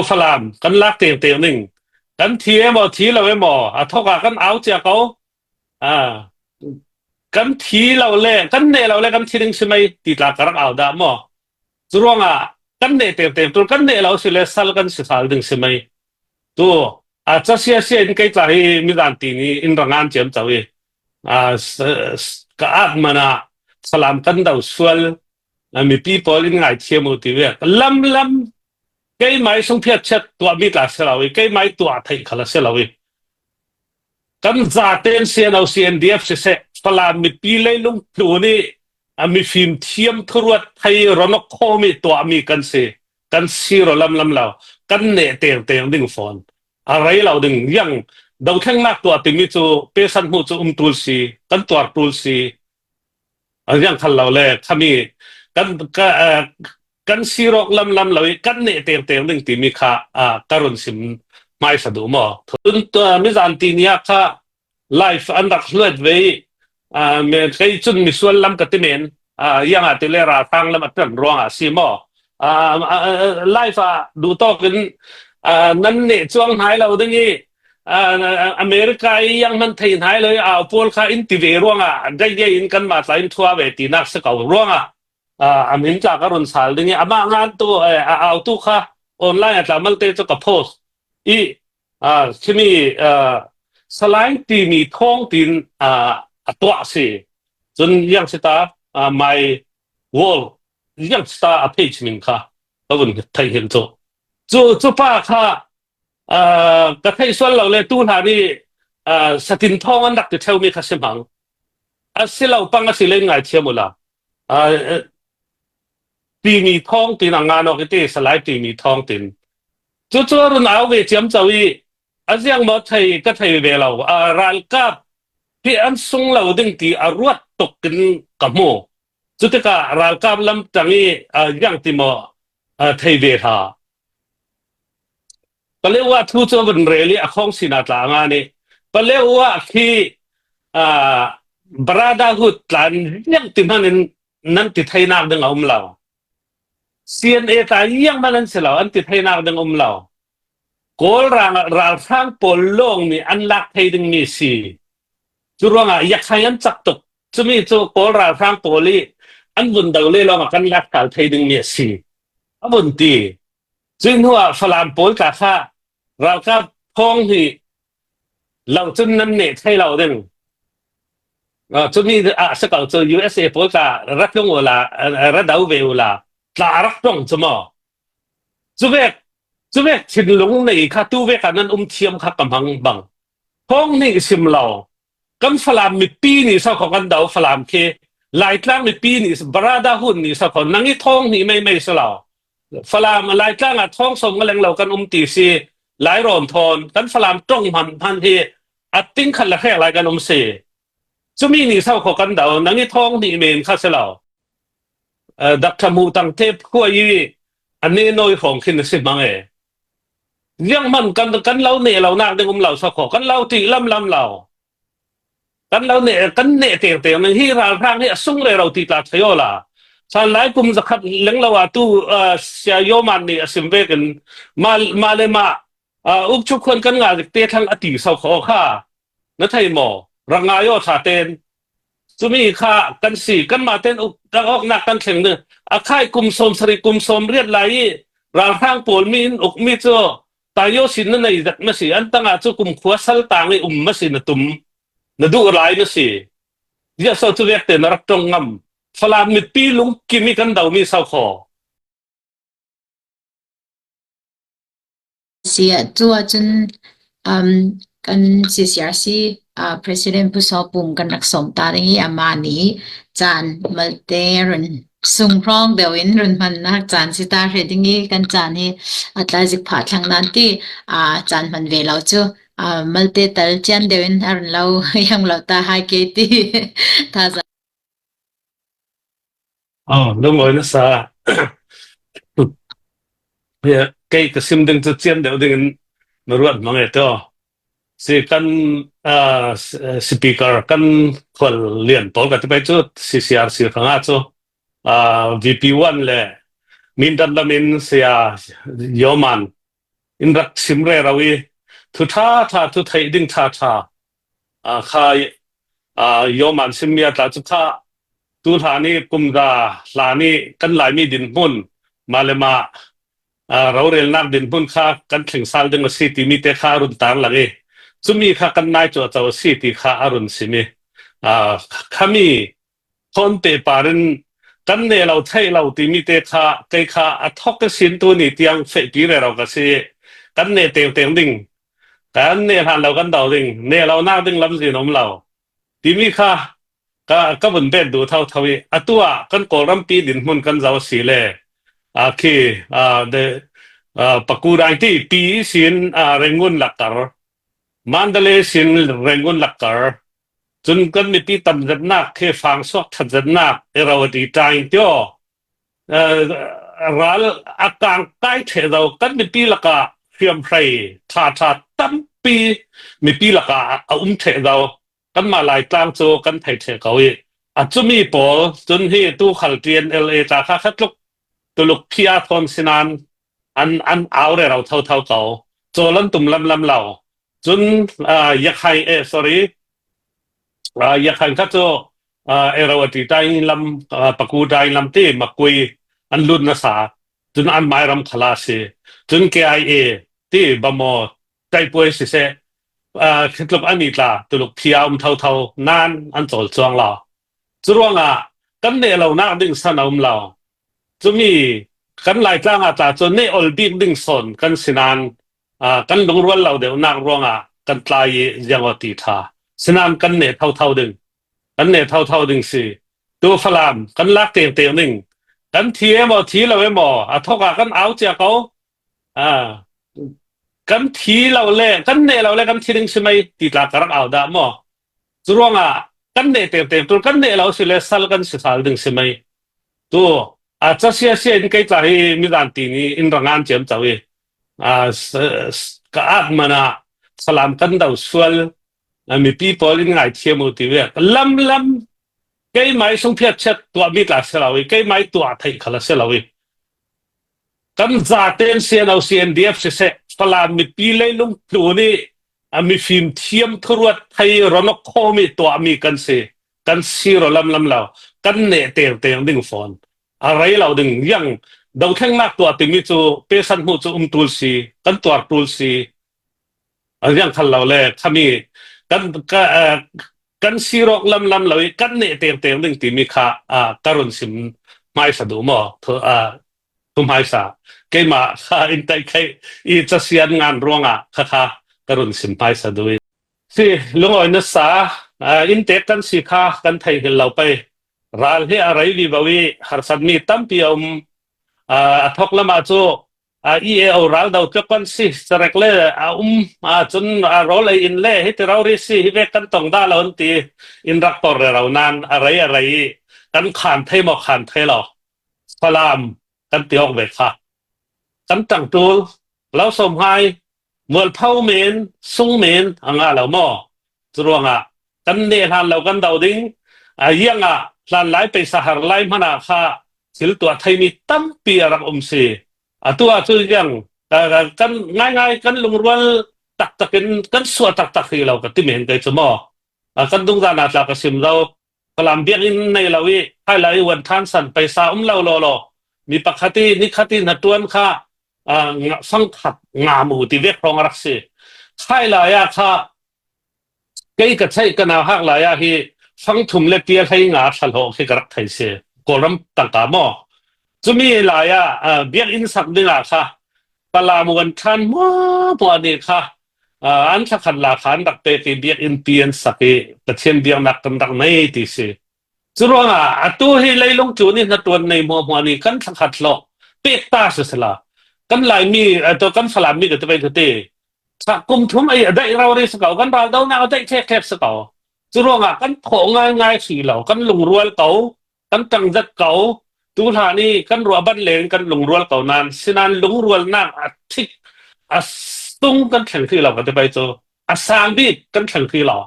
Falam kan lak teng teng ning kan thi emaw thi lo emaw a thok ah kan au cia ko. Ah kan thi lo le kan ne lo le kan thi ding si mei ti tla ka rak au dah maw. Cu ruangah kan ne teng teng tur kan ne lo si le sal kan si sal ding si mei. Tu a ca sia sia in kei tla hi mizan ti ni in rangan ciam chau i ka at mana salam kan do sual mipi pawl in ngai thiam u ti ve lam lam keimai sungphiat chet tuah mi tla se lo i keimai tuah theih khala se lo i kan zaten CNO CNDF siseh Falam mipi leilung tlu nih a mifim thiam thuruat thei ronok khomi tuahmi kan si kan si ro lam lam lo kan ne teng teng ding fawn a rei lo ding yang dothlengnak tuah timi cu pesan hmu cu um tul si kan tuar tul si riang khal lo le khami kan ka kan sirok lam lam lo i kan ne teng teng ding timi kha ka run sim hmaisa duh maw tun mizan ti ni ah kha life an rak hluat ve i me kei cun misual lam ka ti men yang ah tile ralhrang lam a ṭan ruangah si maw life ah duh tawk in nan ne chuang hnai lo ding i America i yang man thei hnai lo i au pawl kha in ti ve ruangah dai in kan mah tla in thua ve ti nak si ko ruangah a min tla ka run sal ding i amah ngan tu a au tu kha online a tla mal te chu ka post i khimi salai timi thawng tin a tuah si cun yang sita my wall yang sita a page min kha ka vun thei hin cu cu cu pa kha ka thei sual lo le tu hna nih satin thawng an rak ti theumi kha si hmang a si lo pang a si len ngai thiam ula timi thawng tin a ngan ok ti salai timi thawng tin cu cu run au ve ciam cho i a ziang maw thei ka thei ve lo ralkap hi an sung lo ding ti a ruat tuk in ka hmu cu tikah ralkap lam tang i yang ti maw thei ve hla Palewa thu cu vun rel i a khong sinah tla nga nih Palewa khi Brotherhood tlan yang ti hman in nan ti theinak ding a um lo. CNA tla yang man an si lo an ti theinak ding um lo. Kawl ralhrang pawl lawng nih an lak thei ding mi si. Cu ruangah yakhai an cak tuk. Cumi cu Kawl ralhrang pawl i an vun do le lawng ah kan lak thal thei ding mi a si. A vun ti. Cu hnu ah Falam pawl tla kha ralkap thawng hi lo cun nan neh thei lo ding. Cumi ah si ko cu USA pawl tla rat lung u la ra do ve u la tla rak tong cu maw. Cu vek cu vek thinlung nei kha tu vek ah nan um thiam kha ka hmang bang. Thawng nih sim lo kan Falam mipi nih sakho kan do Falam khi Laitlang mipi nih Barada hun nih sakho nang i thawng nih mei mei si lo Falam Laitlang ah thawng som nga leng lo kan um ti si Lairawm thawn kan Falam tong hman hman hi a ting khat le hrek lai kan um si cumi nih sakho kan do nang i thawng nih men kha si lo Dr. Mu Tang Te phua i ane noi hrawng khin a si mang e Riang man kan kan lo ne lo nak ding um lo sa kho kan lo ti lam lam lo kan lo ne kan ne te te nang hi ralhrang hi a sung le ro ti tla thayo la san lai kum zakhat leng lo a tu sia yo man ni asim ve kin ma ma le ma uk chu khon kan nga te thang ati sau kho kha na thei mo ranga yo tha ten Cumi kha kan si kanmah ten uk awknak kan thleng ding a khai kum sawm sarih kum sawm riat lai i ralhrang pawl mi in uk mi cu tayo sin na nei zak na si an tangah cu kum khua sal tang i um ma si na tum na duh lai na si zia so cu vek te na rak tong ngam Falam mipi lungkim i kan do mi sau kho Si tu ahcun um, kan CCRC uh, President Pu Saw Pum kan rak sawm ta ding i amah nih caan malte run sunghrawng deuh in run hmannak caan si ta hre ding i kan caan hi a tlaizik phah thlang nan ti uh, caan hman ve lo cu uh, malte tal cian deuh in a run lo yang lo ta hai ke ti thazaang Oh, lungawi na sa. Kei ka sim ding cu cian deuh ding in na ruat mang e to. Si kan uh, speaker kan khual lian pawl ka ti pai cu CCRC khanga cu uh, VP1 le Mindat lamin saya Yoman. In rak chim re ro i thu tha tha thu theih ding tha tha kha yoman simmi tla cu kha tu hla ni kumza hla ni kan Laimi dinhmun mah le mah rorelnak dinhmun kha kan thleng sal ding a si timi te kha a run tar lang i cumi kha kan nai cu a co a si ti kha a run sim i khami Thon te par in kan ne lo thei lo timi te kha kei kha a thok ka sin tu ni tiang fehpi re ro ka si. Kan ne teng teng ding. Kan ne hlan lo kan do ding. Ne lo nak ding lam zin um lo. Timi kha ka ka vun bet du thau thau i atu ah kan Kawlram pi din hmun kan zo si le a khi a de paku dai ti pi sin a Rangoon lakar Mandalay sin Rangoon lakar Cun kan mipi tam zetnak khi fang suak ṭhat zetnak i ro a ti ṭaing tio. Ral a kang kai ṭhe lo kan mipi lakah hriamhrei ṭhaṭha tampi mipi lakah a um ṭhe lo. Kanmah Laitlang cu kan thei ṭhe ko i a cumi pawl cun hi tuukhal TNLA ca kha kha tluk Tuluk phi aa thawn sinan an an au rero thotho ko. Cawl an tum lamlam lo. Cun Yakhai eh sorry Yakhai kha cu Irrawaddy tai lam Paku dai lam ti Makui an lut nasa. Cun an mai ram khala si. Cun KIA ti Bamo Taipuai siseh khitluk an i tla Tuluk phi a um thotho nan an cawl cuang lo. Curuangah kan neh lonak ding san a um lo. Cumi kan Laitlang ah tla cu neh ol bik ding sawn kan si nain kan lungrual lo deuhnak ruangah kan tlai i ziang aw ti ṭha. Sinain kan neh thotho ding. Kan neh thotho ding si. Tu Falam kan lak tengteng ning. Kan thi emaw thi lo emaw a thok ah kan au cia ko. Kan thi lo le kan neh lo le kan thi ding si mei ti tla ka rak au dah maw. Curuangah kan neh tengteng tur kan neh lo si le sal kan si sal ding si mei. Tu a ca sia sia in kei tla hi mizan ti ni in rangan ciam cho i ka at man ah salam kan do sual mipi pawl in ngai thiam u ti ve lam lam keimai sungphiat chet tuah mi tla se lo i keimai tuah theih khala se lo i kan zaten CNO CNDF siseh Falam mipi leilung tlu nih a mifim thiam thuruat thei ronok khomi tuahmi kan si kan si ro lam lam lo kan ne teng teng ding fawn a rei lo ding yang dothlengnak tuah timi cu pesan hmu cu um tul si kan tuar tul si riang khal lo le khami kan kan sirok lam lam lo i kan ne teng teng ding timi kha ka run sim hmaisa du maw thu hmaisa keimah kha in tai khei i casian ngan ruangah kha kha ka run sim hmaisa du si lungawi na sa in tek kan si kha kan thei hil lo pei ral hi a rei vi bo i harsat mi tampi a um a thok lama cu EAO ral do tluk kan si sarek le a um cun a rawl ei in le hi ti ro ri si hi vek kan tong da lo an ti in rak por re ro nan a rei a rei kan khan thei maw khan thei lo Falam kan ti awk ve kha kan tang tul lo som hai mualpho men sung men a nga lo maw curuangah kan ne hlan lo kan do ding a iang ah hlan lai peisa har lai hmana kha thil tuah theimi tampi a rak um si atu ah cu yang kan ngai ngai kan lungrual taktak in kan suah taktak hi lo ka ti men kai chu maw kan dungzan ah tla ka sim lo Falam biakinn nei lo i hailai wan than san paisa um lo lo lo mi pakhat i nikhat i na tuan kha fangkhat nga mu ti vek hrawng a rak si hailai ah kha kei ka theih ka nau hak lai ah hi fangthum le tia hlei nga thlalho khi ka rak thei si Kawlram tangka maw cumi lai ah biakinn sak ding ah kha Falam wan than mua mua nih kha an thlakhat la kha an rak pek i biakinn pi an sak i Pathian biaknak kan rak nei ti si. Cu ruangah atu hi leilung cu nih hnatuan nei hmuahhmuah nih kan thlakhat hlawh pek ta si sala. Kan Laimi to kan Falam mi ka te te kum thum ei a daih ro ri si ko kan ral do nak a daih thek thek si ko. Cu ruangah kan thawh ngai ngai si lo kan lungrual ko kan ṭangzat ko tu hlan i kan ruah ban len kan lungrual ko nain sinan lungrualnak a thik a sung kan thleng hrih lo ka ti pei cu a sang bik kan thleng hrih lo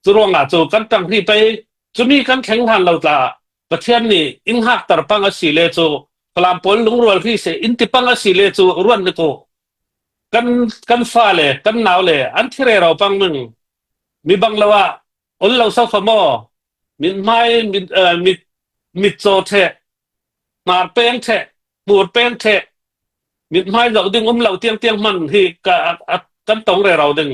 cu ruangah cu kan ṭang hrih pei cumi kan thleng hlan lo tla Pathian nih in hngakter pang a si le cu Falam pawl lungrual hrih se in ti pang a si le cu ruan ni ko. Kan kan fale kan naule an thi rero pang ming mi bang lo ah ol lo so fa maw min hmai mit mit mit caw the hnar peng the hmur peng the mit hmai zoh ding um lo tiang tiang hman hi ka kan tong rero ding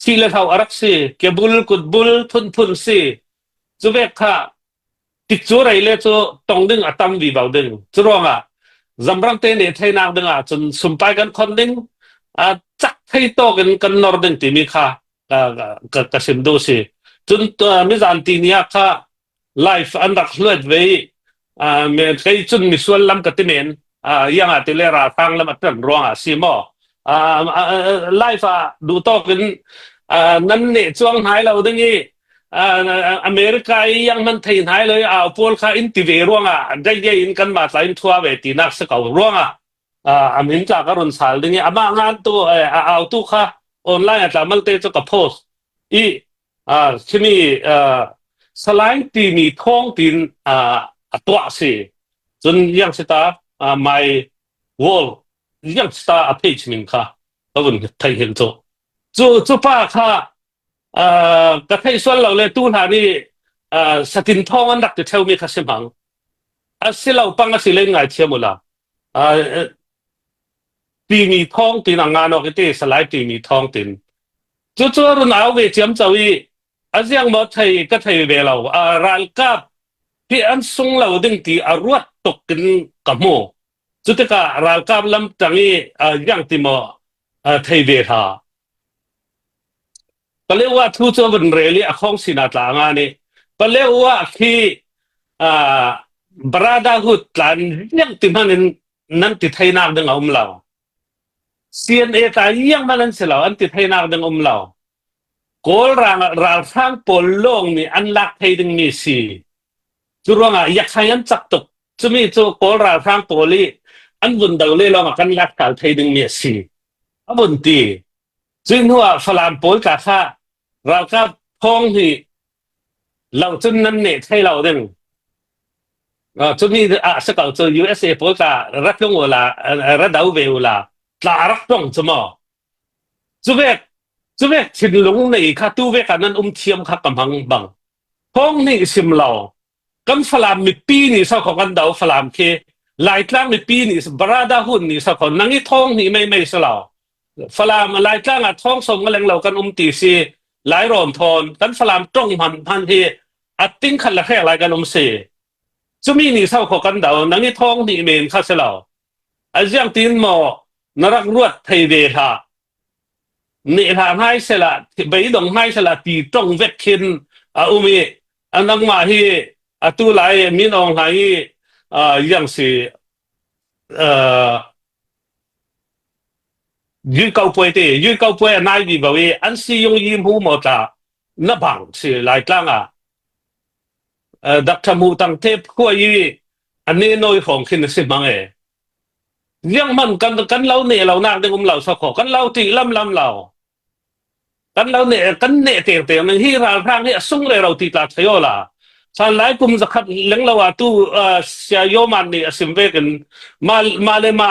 si le thau arak si ke bul kut bul phun phun si cu vek kha tik cu rei le cu tong ding a tam vi bo ding. Cu ruangah zamrang te nih theinak ding ah cun sumpai kan khon ding a cak thei tawk in kan nor ding timi kha ka ka sim du si. Cun mizan ti ni ah kha life an rak hluat ve i kei cun misual lam ka ti men yang ah tile ralhrang lam a ṭan ruangah si maw life ah duh tawk in nan ne chuang hnai lo ding i America i yang man thei hnai lo i au pawl kha in ti ve ruangah dai in kan mah tla in thua ve ti nak si ko ruangah a min tla ka run sal ding i amah ngan tu a au tu kha online a tla mal te chu ka post i khimi salai timi thawng tin a tuah si cun yang sita my wall yang sita a page min kha ka vun thei hin cu cu cu pa kha ka thei sual lo le tu hna nih satin thawng an rak ti theumi kha si hmang a si lo pang a si len ngai thiam ula timi thawng tin a ngan ok ti salai timi thawng tin cu cu run au ve ciam cho i a ziang maw thei ka thei ve lo ralkap hi an sung lo ding ti a ruat tuk in ka hmu cu tikah ralkap lam tang i yang ti maw thei ve hla Palewa thu cu vun rel i a khong sinah tla nga nih Palewa khi Brotherhood tlan riang ti hmanh in nan ti theinak ding a um lo. CNA tla iang hmanh an si lo, an ti theinak ding um lo. Kawl ralhrang pawl lawng nih an lak thei dingmi si. Cu ruangah yakhai an cak tuk. Cumi cu Kawl ralhrang pawl i an vun do le lawng ah kan lak kal thei dingmi a si. A vun ti. Cu hnu ah Falam pawl tla kha ralkap thawng hi lo cun nan neh thei lo ding. Cumi ah si ko cu USA pawl tla rat lung ula ra do ve ula tla rak tong cu maw. Cu vek cu vek thinlung nei kha tu vek ah nan um thiam kha ka hmang bang. Thawng nih sim lo kan Falam mipi nih sakho kan do Falam khi Laitlang mipi nih Barada hun nih sakho nang i thawng nih mei mei si lo Falam Laitlang ah thawng som nga leng lo kan um ti si Lairawm thawn kan Falam tong hman hman hi a ting khat la hrek lai kan um si cumi nih sakho kan do nang i thawng nih men kha si lo a ziang tin maw na rak ruat thei ve hlah nih hlah ngai sela beidong ngai sela ti tong vek khin a um i a nangmah hi atu lai min Aung Hlaing i yang si yui ko puai te yui ko puai a nai vi bo i an si yung yi mu mo tla na bang si lai tlang ah Dr. Mu Tang te phua i ane noi hrawng khin a si mang e Riang man kan kan lo ne lo nak ding um lo sa kho kan lo ti lam lam lo kan lo ne kan ne te te nang hi ral rang hi asung re ro ti tla thayo la san lai kum zakhat leng lo a tu sia yo man ni asim ve kin ma ma le ma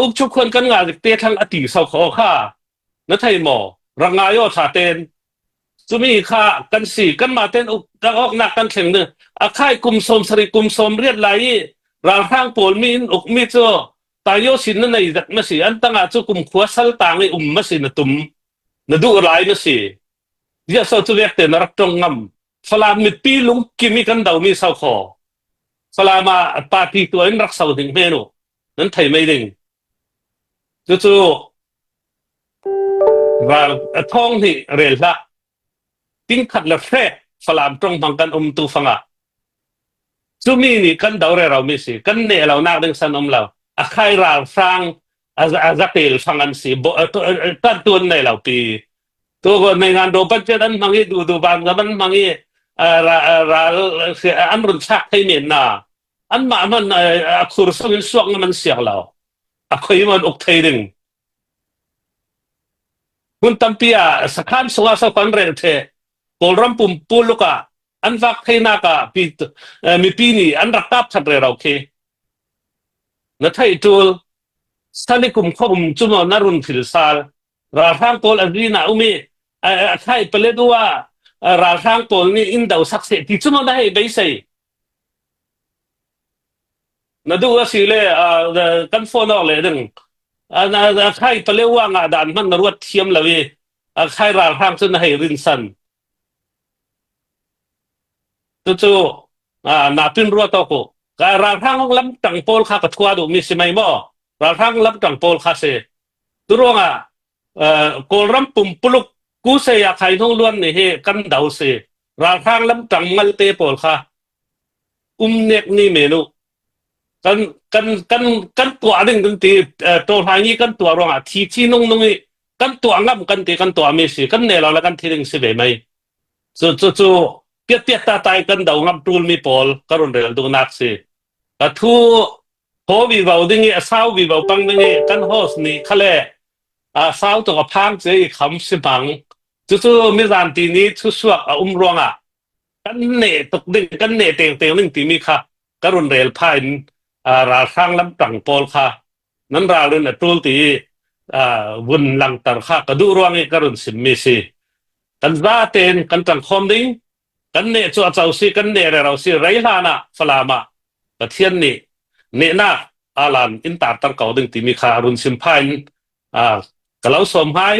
uk chu khon kan nga te thang ati sau kho kha na thei mo ranga yo tha ten Cumi kha kan si kanmah ten uk awknak kan thleng ding a khai kum 70 kum 80 lai i ralhrang pawl mi in uk mi cu tayo sin na nei zat ma si an tangah cu kum khua sal tang i um ma si na tum na duh lai na si zia so cu vek te na rak tong ngam Falam mipi lungkim i kan do mi sau kho Falam ah party tua in rak so ding hme nu nan thei mei ding cucu Ral a thawng nih rel hlah. Tingkhat le hrek Falam ṭong hmang kan um tu fangah. Cumi nih kan do rero mi si. Kan neh lo nak ding san um lo. A khai ral hrang a zakel fang an si. Tan tuan nei lo pi. Tu ko nei ngan do budget an hmang i du du ban zam an hmang i ral an run thlak thei men na. An mah man a khur sung in suak na man siak lo. A khoi man uk thei ding. Hmun tampi ah sakhan sungah sokon rel the Kawlram pumpuluk ah an vak theinak ah mipi nih an rak kap that rero khi. Na theih tul. Sali kum kho um cu maw na run thil sal. Ralhrang pawl a zin ah um i a thlai Paletwa ralhrang pawl nih in do sak seh ti cu maw na hei beisei. Na duh a si le kan phone awk le ding. A khai Paletwa nga dan hman na ruat thiam lo i a khai ralhrang cu na hei rin san. Cucu napin ruat awk u. Ralhrang lamtang pawl kha ka thua duhmi si mei maw? Ralhrang lamtang pawl kha si. Tu ruangah Kawlram pumpuluk kusei ah khai hnung luan nih hi kan do si. Ralhrang lamtang ngalte pawl kha um nek ni men u. Kan kan kan kan tuah ding kan ti tawhlai ni kan tuah ruangah thi thi nung nung i kan tuah ngam kan ti kan tuah mi si kan ne lo le kan thi ding si ve mei. Cu cu cu piat ta tai kan do ngam tul mi pawl ka run rel duhnak si. Ka thu thaw vi vo ding i a sau vi vo pang ding i kan host nih khale a sau tuk a phang che i kham si hmang. Cucu mizan ti ni thu suak a um ruangah kan ne tuk ding kan ne teng teng ding timi kha ka run rel pha in ralhrang lamtang pawl kha nan ralrin a tul ti vun langter kha ka duh ruang i ka run simmi si. Kan za tein kan ṭang khawm ding kan ne cu a co si kan ne rero si rei hlan ah Falam ah Pathian nih nehnak alan in tarter ko ding timi kha run sim pha in ka lo sawm hai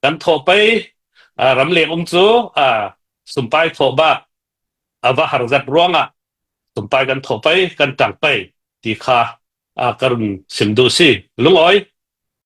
kan thawh pei ramleng um cu sumpai thawh bak a va harzat ruangah sumpai kan thawh pei kan ṭang pei ti kha ka run sim duh si lungawi.